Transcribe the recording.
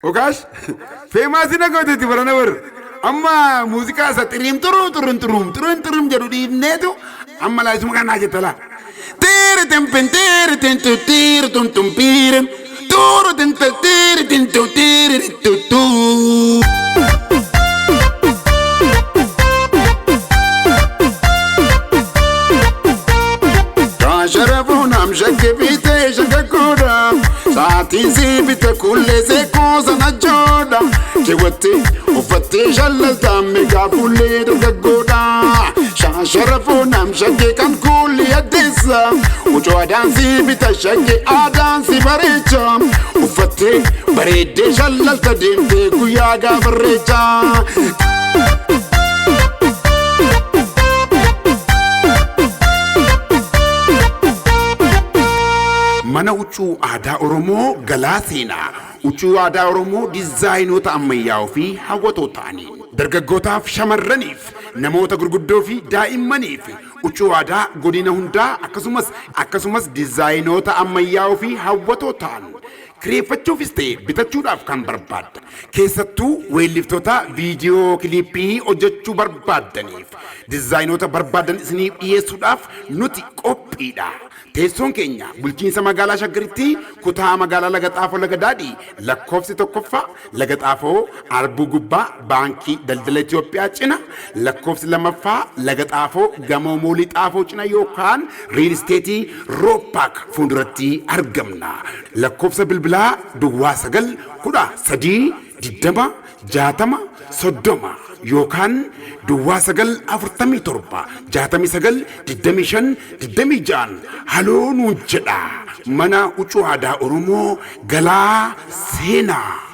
Okash feemaasii na gooteetti barana bar amma muuziqaa isa xiriim xuruum xuruum xuruum xuruum xuruum jedhu dhiifneetu amma laayisuma kanaa jetta laa. Tiiri timpin tiiri tintu tiiri tumtum piirin tuuru tintu tiiri tintu tiiri tuttuu. Kaasharafuun amshakki fiitee shakakkuudha. Saatiin sii bite kullee seekoo sana joodha. Keewwattee uffattee shallaltaa migaa fuullee dargaggoodha. Shaasharafuun amshakkee kan kulli addeessa. Ucuu aadaan sii bita shakkee aadaan si bareecha. Uffattee bareeddee shallalta deemtee guyyaa gaafarreecha. Mana huccuu aadaa Oromoo Galaa Seenaa. Huccuu aadaa Oromoo dizaayinoota ammayyaa'oo fi hawwatoo ta'aniin dargaggootaaf, shamarraniif, namoota gurguddoo fi daa'immaniif huccuu aadaa godina hundaa akkasumas dizaayinoota ammayyaa'oo fi hawwatoo ta'an kireeffachuufis ta'e bitachuudhaaf kan barbaaddan, keessattuu weelliftoota viidiyoo kiliippii hojjechuu barbaaddaniif dizaayinoota barbaadan isiniif dhiyeessuudhaaf nuti qophiidha. Teessoon keenya bulchiinsa magaalaa Shaggaritti kutaa magaalaa Laga Xaafoo Laga Daadhii lakkoofsi 1ffaa Laga Xaafoo Arbuu Gubbaa Baankii Daldala Itoophiyaa cina, lakkoofsi 2ffaa Laga Xaafoo Gamoo Moolii Xaafoo cina yookaan Riil Isteetii Rooppaak fuulduratti argamna. Lakkoofsa bilbilaa duwwaa 9 13 20 60 30 yookaan duwwaa 9 47 69 25 26 haloo nuun jedha. Mana huccuu aadaa Oromoo Galaa Seenaa.